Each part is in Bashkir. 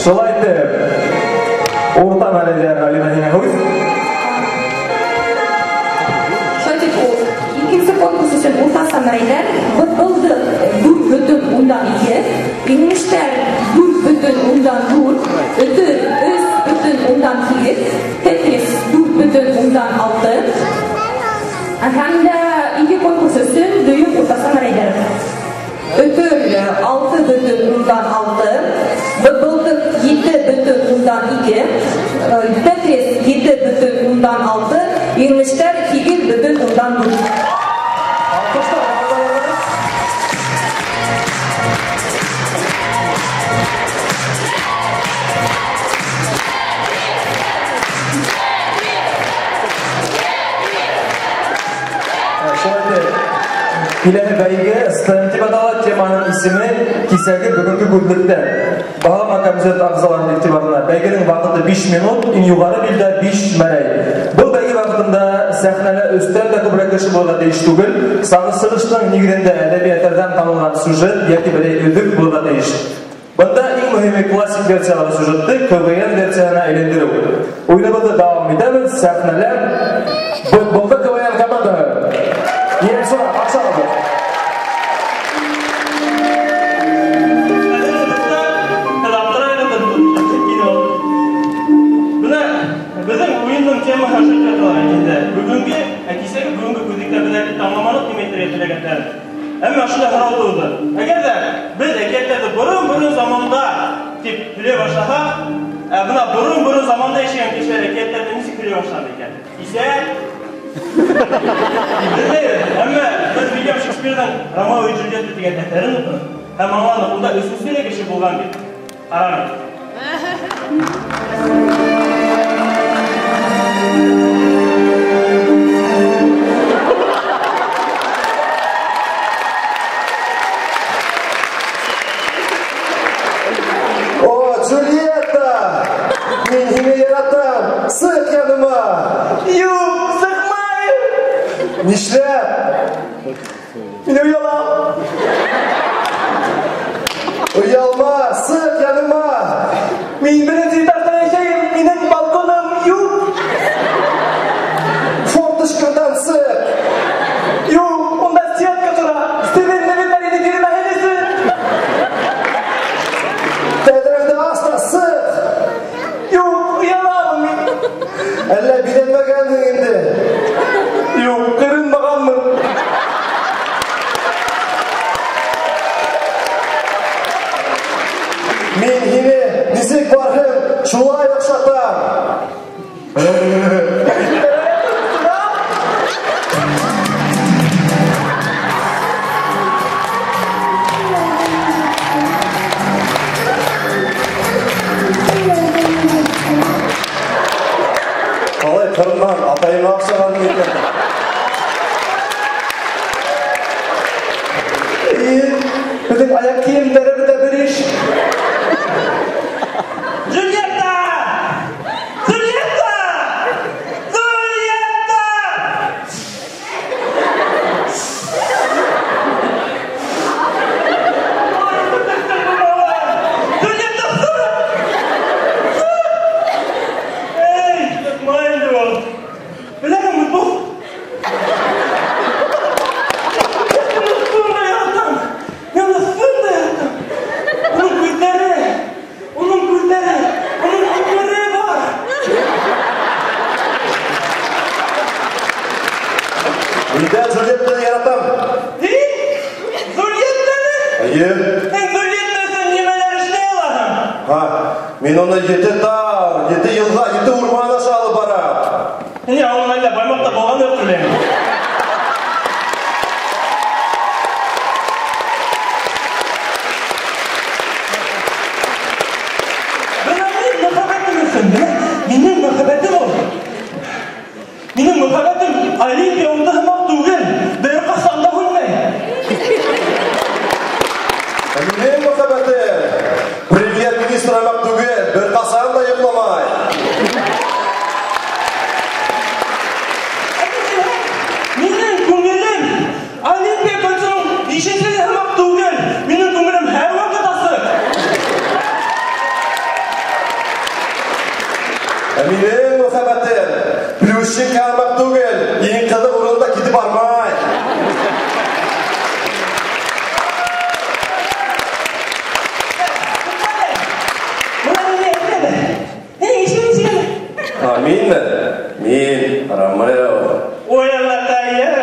Шулай итеп, урта мәрәйҙәр, Алина, һиңә һүҙ. Шулай итеп, икенсе конкурс өсөн уртаса мәрәйҙәр бытбылдыҡ 4,2, инештәр 4,4, өтөр 3,8, Тетрис 4,6. Һәм дә ике конкурс өсөн дөйөм уртаса мәрәйҙәр. Өтөр 6,6, бытбылдыҡ 7,2, Тетрис 7,6, инештәр 8,4. Алҡыштар, командаларыбыҙ. Шулай итеп, киләһе бәйге STEM тип атала, теманың исеме кисәге бөгөнгө күҙлектән. Баһалама комитет ағзаларының иғтибарына. Бәйгенең ваҡыты 5 минут, иң юғары билдә 5 мәрәй. Был бәйге ваҡытында сәхнәлә өстән дә күберәк кеше булырға тейеш түгел. Сағыштырыштың нигеҙендә әҙәби әҫәрҙән танылған сюжет йәки берәй өҙөк булырға тейеш. Бында иң мөһиме классик версиялағы сюжетты КВН версияһына әйләндереү. Уйыныбыҙҙы дауам итәбеҙ. Сәхнәлә Бытбылдыҡ КВН командаһы. Ерсура, аҡса алды. Бына беҙҙең уйындың темаһы ошо тора инде. Бөгөнгө, кисәге бөгөнгө күҙлектә беҙ әле аңламаныҡ нимә әйтергә теләгәндәрен. Әммә ошондай һорау тыуҙы. Әгәр ҙә беҙ әкиәттәрҙе борон-борон заманда тип һөйләй башлаһаҡ, бына борон-борон заманда йәшәгән кешеләр әкиәттәрҙе нисек һөйләй башланы икән? Исә белмәйбеҙ. Әммә беҙ Уильям Шекспирҙың Ромео и Джульетта тигән әҫәрен уҡыныҡ һәм аңланыҡ, унда өсөнсө лә кеше булған бит. Ҡарағыҙ. О, Джульетта! Мин һине яратам! Сыҡ яныма! Юҡ, сыҡмайым! Нишләп? Мин оялам! Оялма, сыҡ яныма! Мин беренсе этажда йәшәйем, минең балконым юҡ! Форточканан сыҡ! Юҡ, унда сетка тора! Стивен Левиндар инде килмәһен өсөн! Тәҙрәңде ас та сыҡ! Юҡ, оялам мин! Әллә биҙәнмәгәнһең инде? Юҡ, ҡырынмағанмын! Мин һине нисек барһың, шулай оҡшатам! Ҡалай ҡырынман, атайыңа оҡшаған икән. Эйе, беҙҙең аяҡ кейемдәребеҙ ҙә бер иш. Джульетта! Джульетта! Джульетта! Джульетта, сыҡ! Сыҡ! Эй, сыҡмай инде ул. Беләһеңме, дуҫ? Мин уны шундай яратам. Мин уны шундай яратам. Уның күҙҙәре, уның күҙҙәре, уның күҙҙәре бар. Мин дә Джульеттаны яратам. Һин? Джульеттаны? Эйе. Һин Джульетта өсөн нимәләр эшләй алаһың? Һа, мин уны 7 тау, 7 йылға, 7 урман аша алып барам. Ни, уның әллә Баймаҡта булғаны юҡтыр әле. Бына мин мөхәббәтем өсөн, бына минең мөхәббәтем ул. Минең мөхәббәтем Олимпия уты һымаҡ түгел, бер ҡасан да һүнмәй. Ә минең мөхәббәтем премьер-министр һымаҡ түгел, бер ҡасан да йоҡламай. Минең күңелем Олимпия кольцоның бишенсе һымаҡ түгел, минең күңелем һәр ваҡыт асыҡ. Илюшенька армаҡ түгел, иң ҡыҙыҡ урында китеп бармай. А, минме? Мин, Ромео. Ой, Аллаҡайым,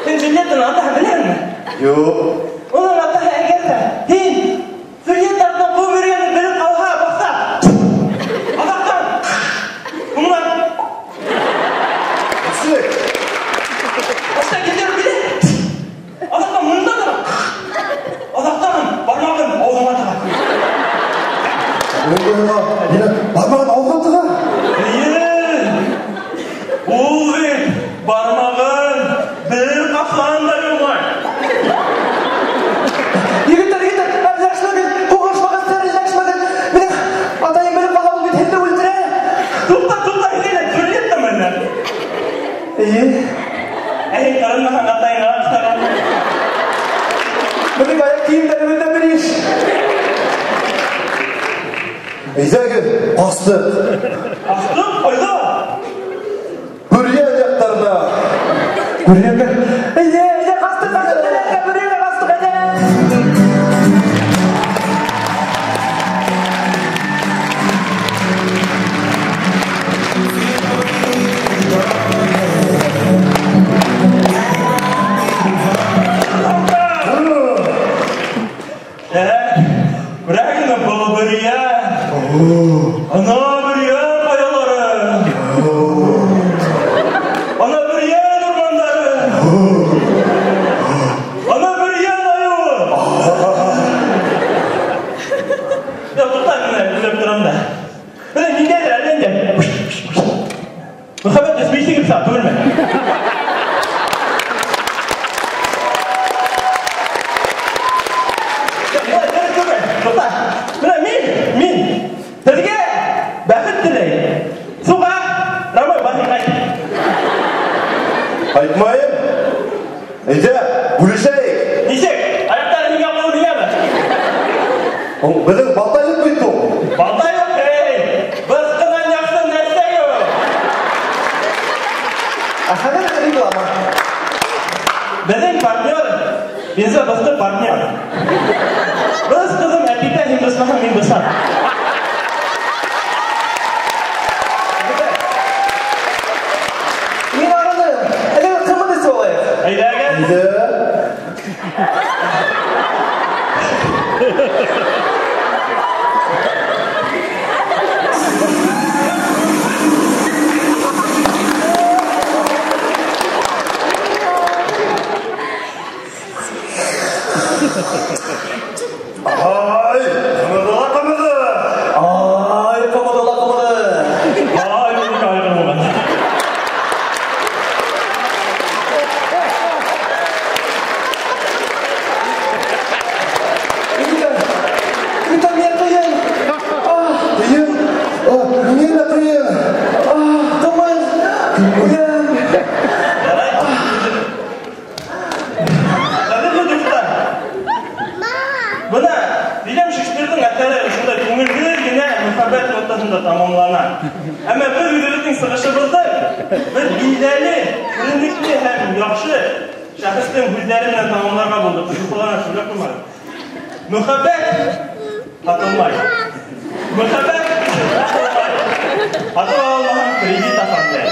Һин Джульеттаны атаһы беләһеңме? Юҡ. Уның атаһы әгәр ҙә һин Джульетта артынан ҡыуып йөрөгәнен белеп ҡалһа, баҫа. Аҙаҡтан һуңынан Нисек? Башта килтереп килә. Аҙаҡтан муйындан тора. Аҙаҡтан бармағын ауыҙыңа тыға. Бармағын ауыҙға тыға? Эйе. Ул бит бармағын бер ҡасан да йомай. Егеттәр, егеттәр, әлләшмәгеҙ, һуғышмағыҙ, әлләшмәгеҙ. Минең атайым белеп ҡала, ул бит һеҙҙе үлтерә. Туҡта, туҡта, һин әле Джульеттамы әллә? Эйе. Ә һин ҡырынмаһаң, атайыңа ҡысҡырған. Беҙҙең аяҡ кейемдәребеҙ ҙә бер иш. Әйҙәгеҙ, ҡастыҡ. Ҡастыҡ? Ҡайҙа? Бөрйән яҡтарына. Бөрйәнгә? Әйҙә, әйҙә, ҡастыҡ, ҡастыҡ, әйҙә, Бөрйәнгә ҡастыҡ, әйҙә. Күрәһеңме, был Бөрйән? Ана Бөрйән ҡаялары. Ана Бөрйән урмандары. Ана Бөрйән айыуы. Я, туҡта, мин уйлап торам да. Бына ниндәйҙер әллә ниндәй. Мөхәббәт эсмәй сигеп сыға, түгелме? Бына мин һеҙгә бәхет теләйем. Суға, Ромео, баҫып ҡайт. Ҡайтмайым. Әйҙә, бүлешәйек. Нисек? Аяҡтары һиңә, ҡулы миңәме? Беҙҙең балта юҡ бит ул. Балта юҡ, эй! Бысҡынан яҡшы нәрсә юҡ. Ә хәҙер реклама. Беҙҙең партнер, бензо бысҡы партнер. Быс, ҡыҙым, әпитә, һин бысмаһаң, мин бысам. Мин арыным. Әйҙәгеҙ, ҡымыҙ эсеп алайыҡ. Әйҙәгеҙ. Әйҙә. Ай, ҡымыҙы ла ҡымыҙы. Ай, ҡымыҙы ла ҡымыҙы. Ай, минеке айырым булған. Никита, миңә ҡыйын. Ҡыйын? Миңә лә ҡыйын. Ҡымыҙ. Үләм. Ҡәҙерле дуҫтар, бына Вильям Шекспирҙың әҫәре шундай күңелһеҙ генә мөхәббәт нотаһында тамамлана. Әммә беҙ үҙебеҙҙең сығышыбыҙҙы бер билдәле, күренекле һәм яҡшы шәхестең һүҙҙәре менән тамамларға булдыҡ. Шуҡлана, шүрләп ҡуймағыҙ. Мөхәббәт һатылмай. Мөхәббәт һатылмай. Һатып ала алмаһаң, кредит оформляй.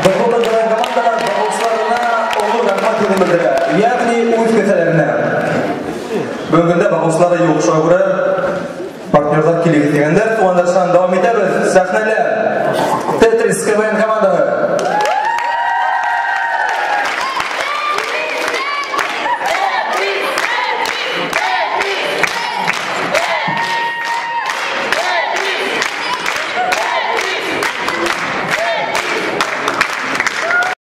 Быҡылдаған командалар бағыусыларына оло рәхмәт һүҙен белдерә, йәғни үҙ кеҫәләренә. Бөгөнгө көндә бағыусылары юҡ, шуға күрә партнерҙар килегеҙ тигәндәр. Туғандар, дауам итәбеҙ. Сәхнәлә Тетрис КВН командасы.